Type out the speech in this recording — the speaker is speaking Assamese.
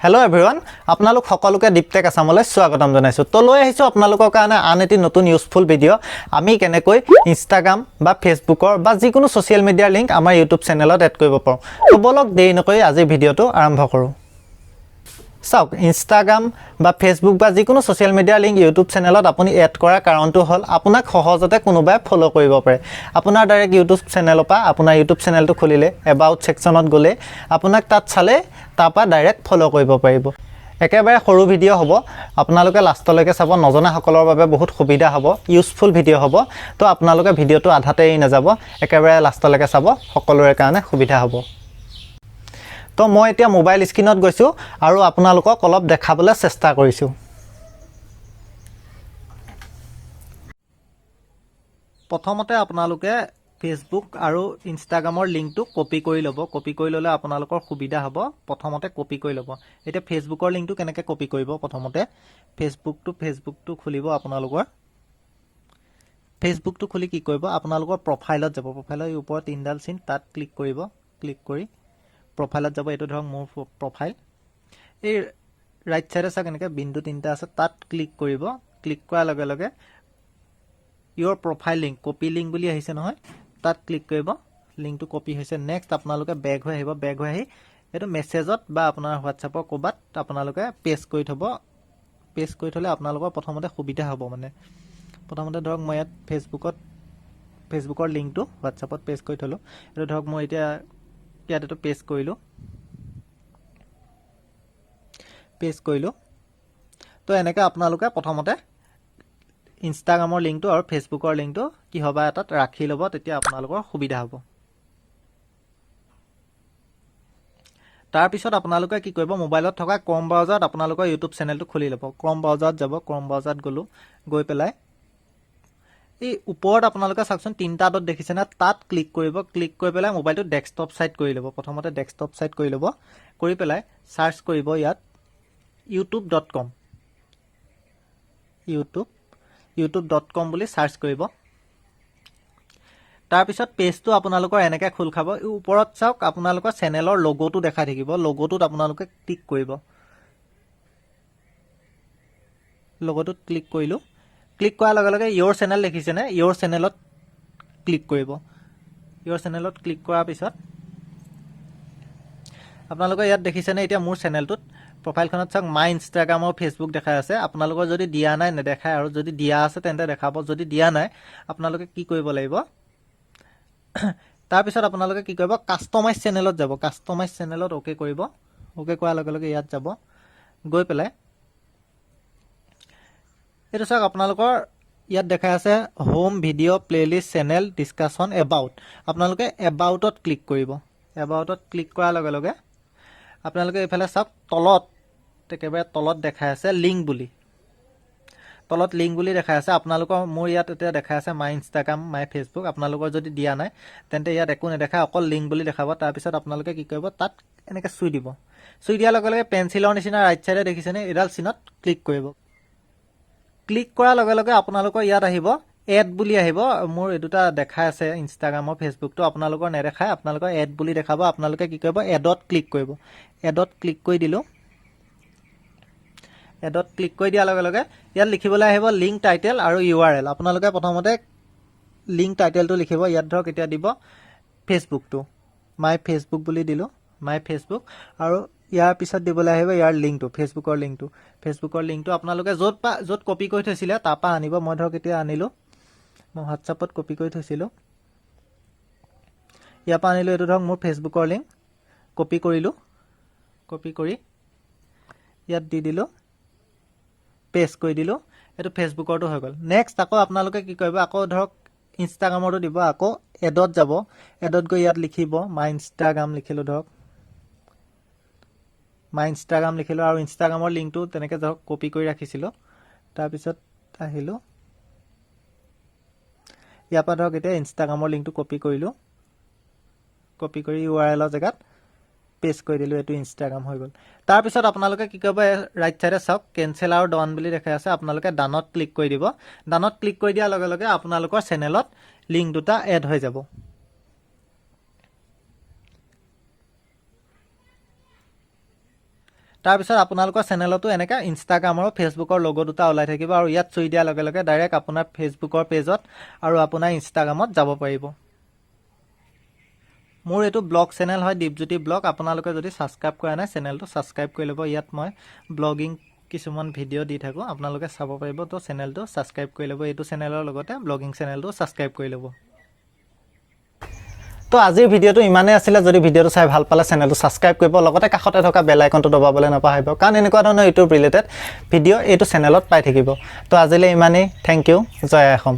হেল্ল' এভৰিৱান, আপোনালোক সকলোকে দীপটেক আছামলৈ স্বাগতম জনাইছোঁ। তো লৈ আহিছোঁ আপোনালোকৰ কাৰণে আন এটি নতুন ইউজফুল ভিডিঅ'। আমি কেনেকৈ ইনষ্টাগ্ৰাম বা ফেচবুকৰ বা যিকোনো ছ'চিয়েল মিডিয়াৰ লিংক আমাৰ ইউটিউব চেনেলত এড কৰিব পাৰোঁ। তো ব'লক, দেৰি নকৰি আজিৰ ভিডিঅ'টো আৰম্ভ কৰোঁ। চাওক, ইনষ্টাগ্ৰাম বা ফেচবুক বা যিকোনো ছ'চিয়েল মিডিয়াৰ লিংক ইউটিউব চেনেলত আপুনি এড কৰাৰ কাৰণটো হ'ল আপোনাক সহজতে কোনোবাই ফ'ল' কৰিব পাৰে। আপোনাৰ ডাইৰেক্ট ইউটিউব চেনেলৰ পৰা আপোনাৰ ইউটিউব চেনেলটো খুলিলে এবাউট ছেকশ্যনত গ'লে আপোনাক তাত চালে তাৰপৰা ডাইৰেক্ট ফ'ল' কৰিব পাৰিব। একেবাৰে সৰু ভিডিঅ' হ'ব, আপোনালোকে লাষ্টলৈকে চাব। নজনাসকলৰ বাবে বহুত সুবিধা হ'ব, ইউজফুল ভিডিঅ' হ'ব। তো আপোনালোকে ভিডিঅ'টো আধাতে এৰি নাযাব, একেবাৰে লাষ্টলৈকে চাব, সকলোৰে কাৰণে সুবিধা হ'ব। তো মই এতিয়া মোবাইল স্ক্ৰীণত গৈছোঁ আৰু আপোনালোকক অলপ দেখাবলৈ চেষ্টা কৰিছোঁ। প্ৰথমতে আপোনালোকে ফেচবুক আৰু ইনষ্টাগ্ৰামৰ লিংকটো কপি কৰি ল'ব। কপি কৰি ল'লে আপোনালোকৰ সুবিধা হ'ব। প্ৰথমতে কপি কৰি ল'ব। এতিয়া ফেচবুকৰ লিংকটো কেনেকৈ কপি কৰিব? প্ৰথমতে ফেচবুকটো খুলিব। আপোনালোকৰ ফেচবুকটো খুলি কি কৰিব? আপোনালোকৰ প্ৰফাইলত যাব। প্ৰফাইলৰ এই ওপৰত তিনিডাল চিন, তাত ক্লিক কৰিব। ক্লিক কৰি প্ৰফাইলত যাব। এইটো ধৰক মোৰ প্ৰফাইল। এই ৰাইট ছাইডে চাওক, এনেকৈ বিন্দু তিনিটা আছে, তাত ক্লিক কৰিব। ক্লিক কৰাৰ লগে লগে "Your profile link, copy link" বুলি আহিছে নহয়, তাত ক্লিক কৰিব। লিংকটো কপি হৈছে। নেক্সট আপোনালোকে বেক হৈ আহিব। বেক হৈ আহি এইটো মেছেজত বা আপোনাৰ হোৱাটছএপৰ ক'ৰবাত আপোনালোকে পেষ্ট কৰি থ'ব। পেষ্ট কৰি থ'লে আপোনালোকৰ প্ৰথমতে সুবিধা হ'ব। মানে প্ৰথমতে ধৰক মই ইয়াত ফেচবুকৰ লিংকটো হোৱাটছএপত পেষ্ট কৰি থ'লোঁ। এইটো ধৰক মই এতিয়া ইয়াত এইটো পেষ্ট কৰিলোঁ। পেষ্ট কৰিলোঁ। তো এনেকৈ আপোনালোকে প্ৰথমতে ইনষ্টাগ্ৰামৰ লিংকটো আৰু ফেচবুকৰ লিংকটো কিহবা এটাত ৰাখি ল'ব, তেতিয়া আপোনালোকৰ সুবিধা হ'ব। তাৰপিছত আপোনালোকে কি কৰিব? মোবাইলত থকা ক্ৰম ব্ৰাউজাৰত আপোনালোকৰ ইউটিউব চেনেলটো খুলি ল'ব। ক্ৰম ব্ৰাউজাৰত যাব। ক্ৰম ব্ৰাউজাৰত গ'লোঁ। গৈ পেলাই এই ওপৰত আপোনালোকে চাওকচোন, তিনিটা ডট দেখিছেনে? তাত ক্লিক কৰিব। ক্লিক কৰি পেলাই মোবাইলটো ডেস্কটপ ছাইট কৰি ল'ব। প্ৰথমতে ডেস্কটপ ছাইট কৰি ল'ব। কৰি পেলাই চাৰ্চ কৰিব ইয়াত youtube.com, youtube.com বুলি চাৰ্চ কৰিব। তাৰপিছত পেজটো আপোনালোকৰ এনেকৈ খোল খাব। এই ওপৰত চাওক, আপোনালোকৰ চেনেলৰ লগ'টো দেখাই থাকিব। লগ'টোত আপোনালোকে ক্লিক কৰিব। লগ'টোত ক্লিক কৰিলোঁ। ক্লিক কৰাৰ লগে লগে ইয়ৰ চেনেল দেখিছেনে? ইয়ৰ চেনেলত ক্লিক কৰিব। ইয়ৰ চেনেলত ক্লিক কৰাৰ পিছত আপোনালোকে ইয়াত দেখিছেনে? এতিয়া মোৰ চেনেলটোত প্ৰফাইলখনত চাওক, মাই ইনষ্টাগ্ৰাম আৰু ফেচবুক দেখাই আছে। আপোনালোকৰ যদি দিয়া নাই, নেদেখায় আৰু যদি দিয়া আছে তেন্তে দেখাব। যদি দিয়া নাই, আপোনালোকে কি কৰিব লাগিব? তাৰপিছত আপোনালোকে কি কৰিব? কাষ্টমাইজ চেনেলত যাব। কাষ্টমাইজ চেনেলত অ'কে কৰিব। অ'কে কৰাৰ লগে লগে ইয়াত যাব। গৈ পেলাই এইটো চাওক, আপোনালোকৰ ইয়াত দেখাই আছে home, video, playlist, channel, discussion, about। আপোনালোকে এবাউটত ক্লিক কৰিব। এবাউটত ক্লিক কৰাৰ লগে লগে আপোনালোকে এইফালে চাওক, তলত, একেবাৰে তলত দেখাই আছে লিংক বুলি। তলত লিংক বুলি দেখাই আছে আপোনালোকৰ। মোৰ ইয়াত এতিয়া দেখাই আছে মাই ইনষ্টাগ্ৰাম, মাই ফেচবুক। আপোনালোকৰ যদি দিয়া নাই, তেন্তে ইয়াত একো নেদেখায়, অকল লিংক বুলি দেখাব। তাৰপিছত আপোনালোকে কি কৰিব? তাত এনেকৈ চুই দিব। চুই দিয়াৰ লগে লগে পেঞ্চিলৰ নিচিনা ৰাইট ছাইডে দেখিছেনে? এইডাল চিনত ক্লিক কৰিব। ক্লিক কৰাৰ লগে লগে আপোনালোকৰ ইয়াত আহিব, এড বুলি আহিব। মোৰ এই দুটা দেখাই আছে, ইনষ্টাগ্ৰামৰ, ফেচবুকটো। আপোনালোকৰ নেদেখায়, আপোনালোকৰ এড বুলি দেখাব। আপোনালোকে কি কৰিব? এডত ক্লিক কৰিব। এডত ক্লিক কৰি দিলোঁ। এডত ক্লিক কৰি দিয়াৰ লগে লগে ইয়াত লিখিবলৈ আহিব লিংক টাইটেল আৰু ইউআৰএল। আপোনালোকে প্ৰথমতে লিংক টাইটেলটো লিখিব। ইয়াত ধৰক এতিয়া দিব ফেচবুকটো, মাই ফেচবুক বুলি দিলোঁ, মাই ফেচবুক। আৰু ইয়াৰ পিছত দিবলৈ আহিব ইয়াৰ লিংকটো, ফেচবুকৰ লিংকটো। ফেচবুকৰ লিংকটো আপোনালোকে য'ত কপি কৰি থৈছিলে, তাৰপৰা আনিব। মই ধৰক এতিয়া আনিলোঁ, মই হোৱাটছআপত কপি কৰি থৈছিলোঁ, ইয়াৰ পৰা আনিলোঁ। এইটো ধৰক মোৰ ফেচবুকৰ লিংক, কপি কৰিলোঁ। কপি কৰি ইয়াত দি দিলোঁ, পেষ্ট কৰি দিলোঁ। এইটো ফেচবুকৰটো হৈ গ'ল। নেক্সট আকৌ আপোনালোকে কি কৰিব? আকৌ ধৰক ইনষ্টাগ্ৰামৰটো দিব। আকৌ এডত যাব। এডত গৈ ইয়াত লিখিব, মাই ইনষ্টাগ্ৰাম লিখিলোঁ। ধৰক মাই ইনষ্টাগ্ৰাম লিখিলোঁ আৰু ইনষ্টাগ্ৰামৰ লিংকটো তেনেকৈ ধৰক কপি কৰি ৰাখিছিলোঁ। তাৰপিছত আহিলোঁ, ইয়াৰ পৰা ধৰক এতিয়া ইনষ্টাগ্ৰামৰ লিংকটো কপি কৰিলোঁ। কপি কৰি ইউআৰএলৰ জেগাত পেষ্ট কৰি দিলোঁ। এইটো ইনষ্টাগ্ৰাম হৈ গ'ল। তাৰপিছত আপোনালোকে কি কৰিব? ৰাইট ছাইডে চাওক, কেঞ্চেল আৰু ডন বুলি দেখাই আছে। আপোনালোকে ডানত ক্লিক কৰি দিব। ডানত ক্লিক কৰি দিয়াৰ লগে লগে আপোনালোকৰ চেনেলত লিংক দুটা এড হৈ যাব। তাৰপিছত আপোনালোকৰ চেনেলতো এনেকৈ ইনষ্টাগ্ৰাম আৰু ফেচবুকৰ লগ' দুটা ওলাই থাকিব আৰু ইয়াত চুই দিয়াৰ লগে লগে ডাইৰেক্ট আপোনাৰ ফেচবুকৰ পেজত আৰু আপোনাৰ ইনষ্টাগ্ৰামত যাব পাৰিব। মোৰ এইটো ব্লগ চেনেল হয়, দীপজ্যোতি ব্লগ। আপোনালোকে যদি ছাবস্ক্ৰাইব কৰা নাই, চেনেলটো ছাবস্ক্ৰাইব কৰি ল'ব। ইয়াত মই ব্লগিং কিছুমান ভিডিঅ' দি থাকোঁ, আপোনালোকে চাব পাৰিব। তো চেনেলটো ছাবস্ক্ৰাইব কৰি ল'ব। এইটো চেনেলৰ লগতে ব্লগিং চেনেলটো ছাবস্ক্ৰাইব কৰি ল'ব। তো আজিৰ ভিডিঅ'টো ইমানেই আছিলে। যদি ভিডিঅ'টো চাই ভাল পালে, চেনেলটো ছাবস্ক্ৰাইব কৰিব, লগতে কাষতে থকা বেল আইকনটো দবাবলৈ নাপাহৰিব, কাৰণ এনেকুৱা ধৰণৰ ইউটিউব ৰিলেটেড ভিডিঅ' এইটো চেনেলত পাই থাকিব। তো আজিলৈ ইমানেই। Thank U. জয় অসম।